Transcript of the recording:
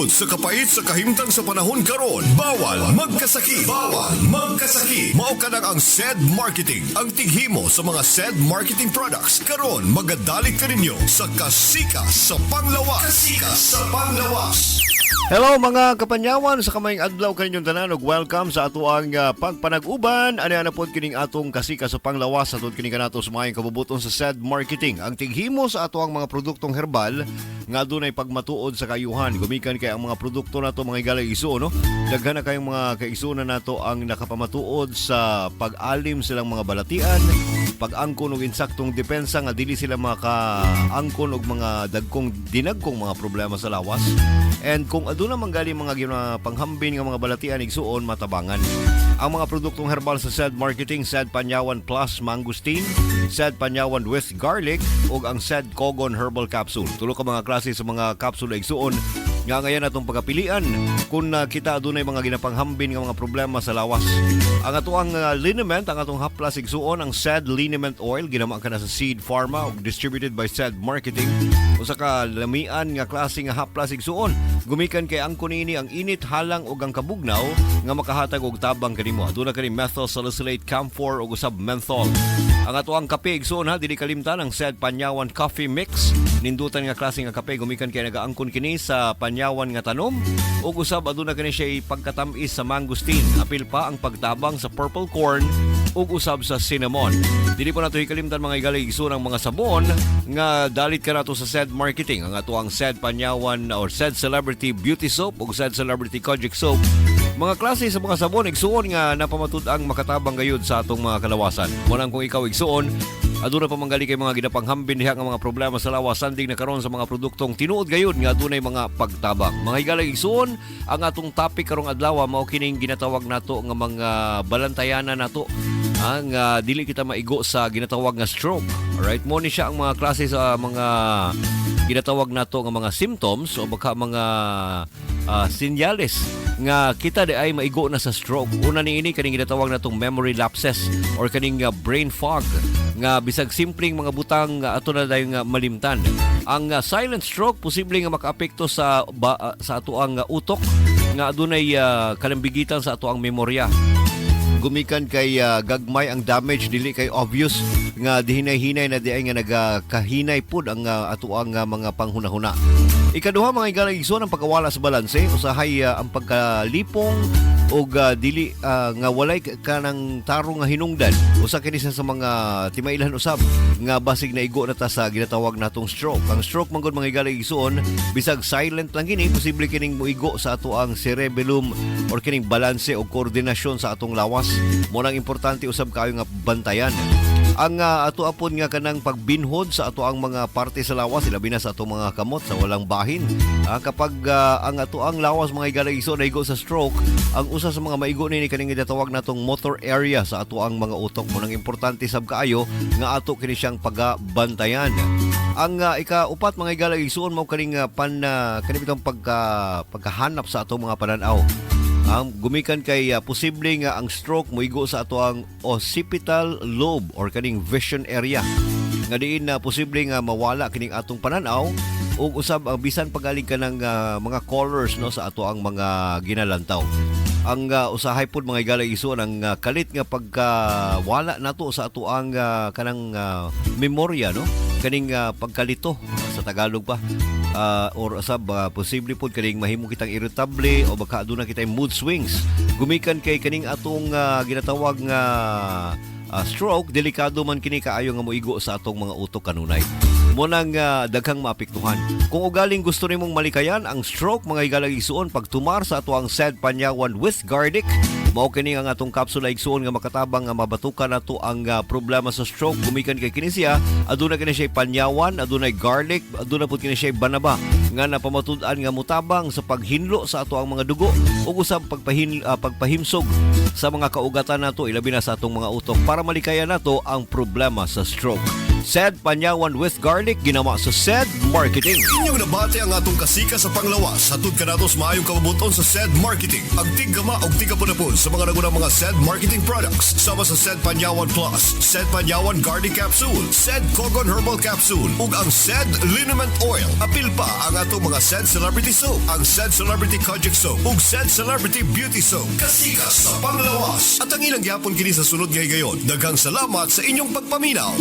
Tungod sa kapait sa kahimtang sa panahon karon, bawal magkasakit. Bawal magkasakit. Mao kanang ang SED Marketing, ang tighimo sa mga SED Marketing products. Karon magadalit kaninyo sa Kasika sa Panglawas. Kasika sa Panglawas. Hello, mga kapanyawan, sa kamayng adlaw kaninyong tanan ug welcome sa atoang pagpanag-uban. Ani ana pod kining atong Kasika sa Panglawas atud kini kanato sa maayong kabubuton sa SED Marketing. Ang tighimo sa atoang mga produktong herbal nga adunay pagmatuod sa kayuhan. Gumikan kay ang mga produkto nato, mga higala igsuon, no. Daghan na kayong mga kaigsuonan nato ang nakapamatuod sa pag-alim silang mga balatian, pag-angkon og insaktong depensa nga dili sila makaangkon og mga dagkong dinagkong mga problema sa lawas. And kung aduna man gali mga panghambin nga mga balatian, igsuon, matabangan. Ang mga produktong herbal sa SED Marketing, SED Panyawan Plus Mangosteen, SED Panyawan with Garlic, ug ang SED Kogon Herbal Capsule. Tulo ka mga klase sa mga capsule, igsuon, nga ngayon atong pagkapilian kung kita adunay mga ginapanghambin nga mga problema sa lawas. Ang atoang liniment, ang atong haplas, igsuon, ang SED Liniment Oil, ginama ka na sa Seed Pharma ug distributed by SED Marketing. Usa ka lamian nga klase nga haplas, igsuon. Gumikan kay ang kunini ang init, halang ug ang kabugnaw nga makahatag og tabang kanimo. Aduna kani methyl salicylate, camphor ug usab menthol. Ang atoang kape, igsuon ha, dili kalimtan ang SED Panyawan Coffee Mix. Nindutan nga klase nga kape gumikan kay nagaangkon kini sa panyawan nga tanom ug usab aduna kini siya pagkatamis sa mangosteen. Apil pa ang pagtabang sa purple corn ug usab sa cinnamon. Dili po nato hikalimtan, mga higala igsuon, ang mga sabon nga dalit kanato sa SED Marketing. Ang atoang SED Panyawan or SED Celebrity Beauty Soap ug SED Celebrity Kojic Soap. Mga klase sa mga sabon, igsuon, nga napamatud-ang makatabang gayud sa atong mga kalawasan. Munang kung ikaw, igsuon, aduna pa manggali kay mga ginapanghambin diha nga mga problema sa lawas, sanding na karon sa mga produktong tinuod gayud nga adunay mga pagtabang. Mga higala igsuon, ang atong topic karong adlaw mao kining ginatawag nato nga mga balantayanan nato ang dili kita maigo sa ginatawag nga stroke. Alright, mo ni siya ang mga klase sa mga ginatawag nato nga mga symptoms o baka mga sinyales nga kita di ay maigo na sa stroke. Una ni ini kaning ginatawag natong memory lapses or kaning brain fog nga bisag simpleng mga butang nga ato na dayon nga malimtan. Ang silent stroke, posible nga makaapekto sa atoang utok nga adunay kalambigitan sa atoang memorya gumikan kay gagmay ang damage, dili kay obvious nga dihinay-hinay na di ay nga nagakahinay pud ang atoang mga panghunahuna. Ikaduha, mga higala igsoon, ang pagkawala sa balanse, usahay ang pagkalipong og dili nga walay kanang tarong nga hinungdan. Usa kini sa mga timailhan usab nga basig naigo na ta sa ginatawag natong stroke. Ang stroke man gud, mga higala igsoon, bisag silent lang kini, posible kining moigo sa atoang cerebellum or kining balanse o koordinasyon sa atong lawas. Mo nang importante usab kaayo nga bantayan. Ang ato apon nga kanang pagbinhod sa ato ang mga parte sa lawas, ilabi na sa atong mga kamot sa walang bahin. Kapag ang ato ang lawas, mga higala igsoon, naigo sa stroke, ang usa sa mga maigo nini kaning ginatawag natong motor area sa ato ang mga utok. Mo nang importante sab kaayo nga ato kini siyang pagabantayan. Ang ikaupat, mga higala igsoon, mao kaning pan kani bitong pagkahanap sa atong mga pananaw. Ang gumikan kay posible nga ang stroke moigo sa ato ang occipital lobe or kaning vision area nga diin na posible nga mawala kining atong pananaw ug usab ang bisan pagaling ka ng mga colors, no, sa ato ang mga ginalantaw. Ang usahay pod, mga higala igsoon, ang kalit nga pagkawala nato sa ato ang kanang memorya, no, kaning pagkalito sa Tagalog pa or usab posible pod kaning mahimo kitang irritable o baka aduna kitay mood swings gumikan kay kaning atong ginatawag nga stroke, delikado man kini kaayo nga moigo sa atong mga utok kanunay mo nang daghang maapektuhan. Kung ugaling gusto nimong malikayan ang stroke, mga higalang igsuon, pagtumar sa ato ang SED Panyawan with Garlic, mao kini ang atong kapsula, igsuon, nga makatabang nga mabatukan nato ang problema sa stroke gumikan kay kini siya aduna kini siya panyawan, adunay garlic, aduna pud kini siya banaba nga napamatud-an nga mutabang sa paghinlo sa ato ang mga dugo ug usab pagpahimsog sa mga kaugatan nato, ilabi na sa atong mga utok, para malikayan nato ang problema sa stroke. SED Panyawan with Garlic, ginama sa SED Marketing. Inyong nabati ang atong Kasika sa Panglawas. Hatod kanato sa maayong kabubuton sa SED Marketing. Ang tiggama og tigapunapon sa mga nagunang mga SED Marketing products. Sama sa SED Panyawan Plus, SED Panyawan Garlic Capsule, SED Kogon Herbal Capsule, ug ang SED Liniment Oil. Apil pa ang Ang atong mga Said Celebrity Soap, ang Said Celebrity Kojic Soap, ug Said Celebrity Beauty Soap. Kasikas sa panglawas. At ang ilang gyapon kini sa sunod nga higayon. Daghang salamat sa inyong pagpaminaw.